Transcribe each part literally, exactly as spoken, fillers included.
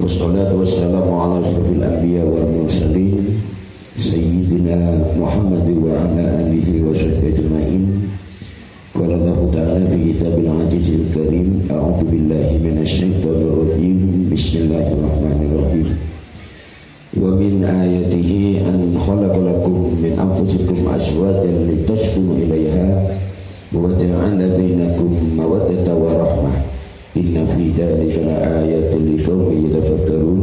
والصلاة والسلام على أشرف الأنبياء والمرسلين سيدنا محمد وعلى آله وصحبه أجمعين. قال الله تعالى في كتابه العزيز الكريم: أعوذ بالله من الشيطان الرجيم. بسم الله الرحمن الرحيم. ومن آياته أن خلق لكم من أنفسكم أزواجا لتسكنوا إليها وجعل بينكم مودة ورحمة إن في ذلك لآيات لقوم يتفكرون.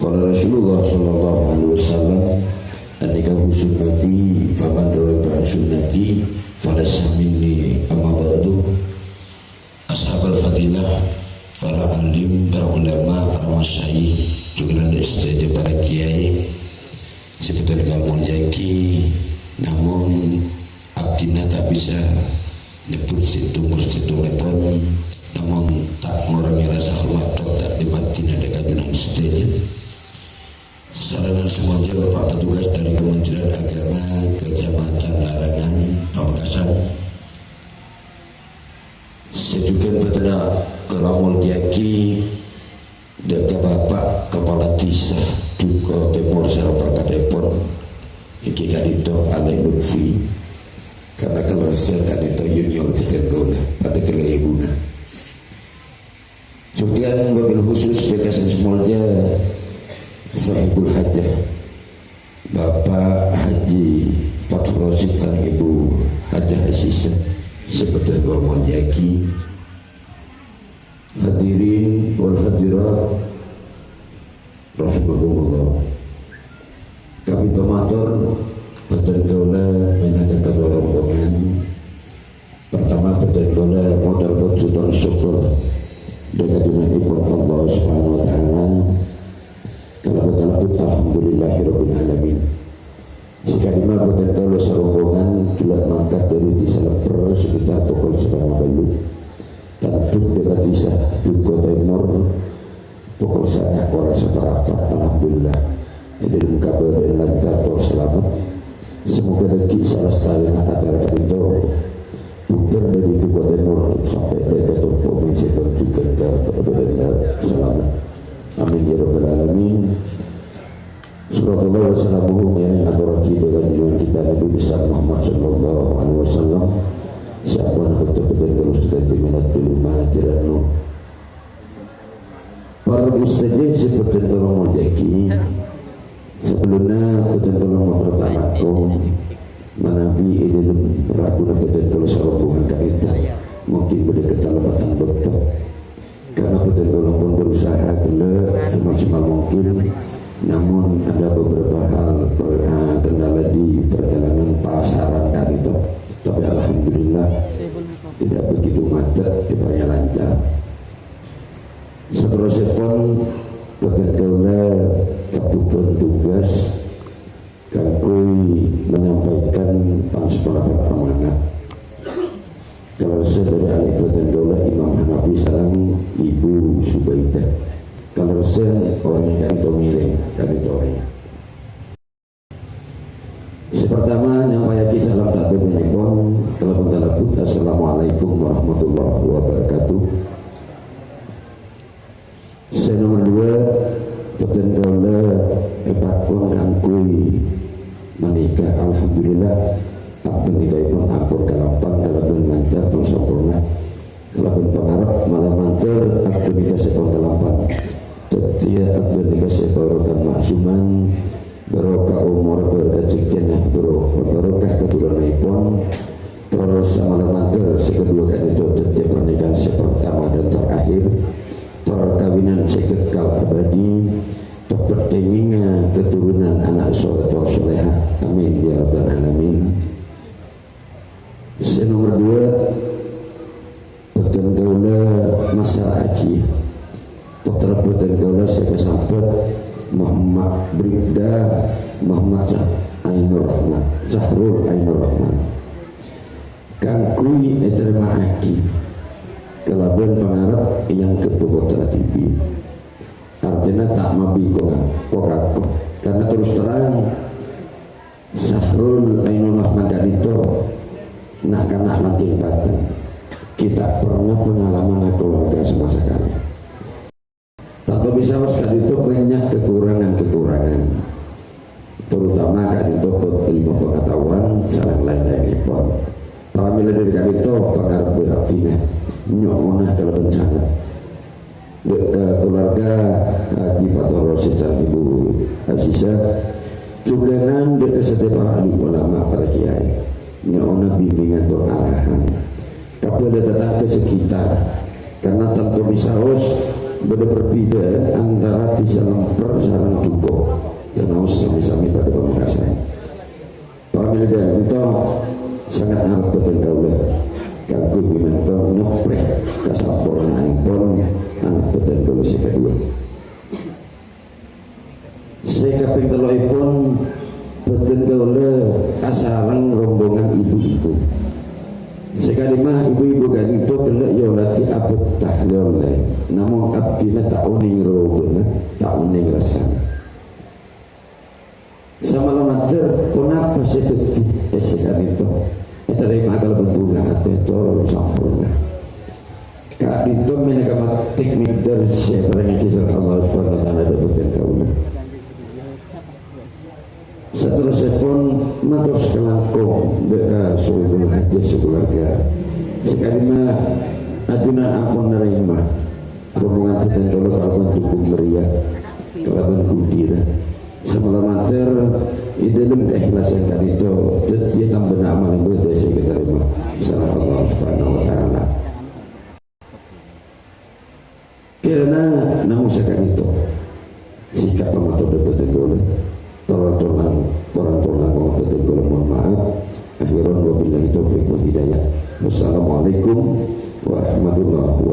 قال رسول الله صلى الله عليه وسلم: النكاح سنتي فمن رغب عن سنتي فليس مني. أما بعد. Ashabul fadilah, para alim, para ulama, para masyayikh, jhughân sadhâjâ para kèyaè sè bhâdhân kaulâ molja'aghi, namong abdhina ta' bisa nyebbhut sèttong per sèttongèpon, namong ta' ngorangè rasa hormat ta' dhâ' dimmaddhina dhâ' ka junanna sadhâjâ. Sareng sè molja Bapak petugas dari Kementerian Agama Kecamatan Larangan, Pamekasan. Sè jhughân bhâdhân kaulâ molja'aghi dhâ' ka Bapak Kepala Desa Duko Tèmor sareng parkadhâèpon, èngghi ka'dinto Alè' Lutfi, karna kalerressan ka'dinto junior bhâdhân kaulâ, padâ kalè èbhuna. Kemudian wabil khusus dhâ' ka sè molja Sahibul Hajah, Bapak Haji Fathur Rasyid sareng Ibu Hajah Asisah, sè bhâdhân kaulâ molja'aghi. Hadirin wal hadirat rahimakumullah. Kabbhi pamator, bhâdhân kaulâ mènangka kadhâ' rombongan. Partama, bhâdhân kaulâ motor pojhân sokkor dhâ' ka junanèpon Allah Subhanahu wa Ta'ala. Kalabân kalabut, alhamdulillahirabbil alamin. Sè kadimma bhâdhân kaulâ sarombongan ghellâ' mangkat dhâri Desa Lepper sekitar pokol setengah bâllu'. Tanto dhâ' ka Desa Duko Tèmor pokol sanga' korang saparapat, alhamdulillah. È dhâlem kabâdâ'ân lancar tor salamet. Samoga dhâggi' salastarèna acara ka'dinto, bhunten dhâri Duko Tèmor sampè' dhâ' ka Tompo Mènsèbân jhughân ka bâdâ'ân salamet. Amin ya rabbal alamin. Shalawatullah wa salamuhu ngèrèng atorraghi dhâ' ka Junjungan kita Nabi besar Muhammad sallallahu alaihi wasallam. Sè ampon bhâdhân-bhâdhân terros dhâddhi mènat dulu mahajiran no. Para ustadz sè bhâdhân kaulâ molja'aghi, sabellunna bhâdhân kaulâ mator ta' langkong, manabi è dhâlem rabuna bhâdhân kaulâ sarombongan ka'dinto, mungkin bâdâ katalepatan bâkto. Karna bhâdhân kaulâ pon berusaha ghellâ' semaksimal mungkin, namun ada beberapa hal per-, eh, kendala di perjalanan pasaran ka'dinto. Tapi alhamdulillah, tidak begitu macet, rupanya lancar. Saterrossèpon, bhâdhân kaulâ kabutuhan tugas kaangghuy menyampaikan pang-, saparapat amanat. Kalerressan dhâri alè' bhâdhân kaulâ Imam Hanafi sareng Ibu Subaidah. Kalerressan orèng ka'dinto ngèrèng, ka'dinto orèng. Sè partama, nyampaiaghi salam ta'dhimèpon, kalabân talabut, Assalamualaikum warahmatullahi wabarakatuh. Sè nomer duwâ', bhâdhân kaulâ èpakon kaangghuy menikah. Alhamdulillah, akad nikahèpon ampon kalampan kalabân lancar tur sampurna. Kalabân pangarep malar mandhâr akad nikah sè pon kalampan. Dhâddhiyâ akad nikah sè barokah ma'suman, barokah omor, barokah rejhekkèna, baro-, barokah katuronanèpon. Tor sè malar mandhâr sè kaduwâ ka'dinto dhâddhi pernikahan sè pertama dan terakhir, perkawinan sè kekal abadi, tepet kèngènga keturunan ana' soleh tor solehah. Amin ya rabbal alamin. Sè nomer duwâ', bhâdhân kaulâ massra'aghi pottra bhâdhân kaulâ sè kasambhât Muhammad Bribda Muhammad Syah Ainur Rahman, Syahrul Ainur Rahman. Kaangghuy ètarèma'aghi kalabân pangarep èangghep pottra dhibi'. Artèna ta' mabi ko-, ko-, kako. Karna terros terrang, Syahrul Ainur Rahman ka'dinto na'-kana' lanting patèng. Kita pernah pengalaman keluarga sama sekali. Tanto bisa, Mas, kali Nyo'ona kalabân sanget. Dâ' ka kalowarga Haji Fatoro sarta Ibu Aziza, jhughân dâ' ka sadhâjâ para alim ulama, para kiai. Nyo'ona bimbingan tur arahan. Ka bâdâ tatangghâ sekitar, karna tanto bisaos bâdâ perbedaan antara Dhisa Lemper sareng Duko, sanaos sami-sami padâ Pamekasan. Pamèlè dâ' ènto sanget ngarep bhâdhân kaulâ kaangghuy bhâdhân ngeplè kasampornaèpon ana' bhâdhân kaulâ sè kaduwâ. Sè kapèng tello'èpon, bhâdhân kaulâ asareng rombongan ibu-ibu. Sè kalima, ibu-ibu ka'dinto ghellâ' èolatè abhâkta lè-ollè, namong abdhina ta' onèng robâna, ta' onèng rassana. Samalem mandhâr, ponapa sè dhâddhi è sè ka'dinto? Ètarèma kalabân bhunga atè tor samporna. Ka'dinto mènangka matik middhâr sè èparèngaghi sareng Allah Subhanahu wa Ta'ala dâ' bhâdhân kaulâ. Saterrossèpon, mator sakalangkong dâ' ka Sohibul Hajat sakalowarga. Sè kalima, ajunan ampon narèma rombongan bhâdhân kaulâ kalabân dhukung meriah, kalabân ghembira. Samalem mandhâr, è dhâlem kaikhlasan ka'dinto, dhâddhiyâ tambâna amal ibâdâ sè èkatarèma sareng Allah Subhanahu wa Ta'ala. Kirana namong saka'dinto, sikap pamator dâ' bhâdhân kaulâ, toron-toron, toron-toron bhâdhân kaulâ mohon maaf. Akhirun wabillahi taufiq wal hidayah. Wassalamualaikum warahmatullahi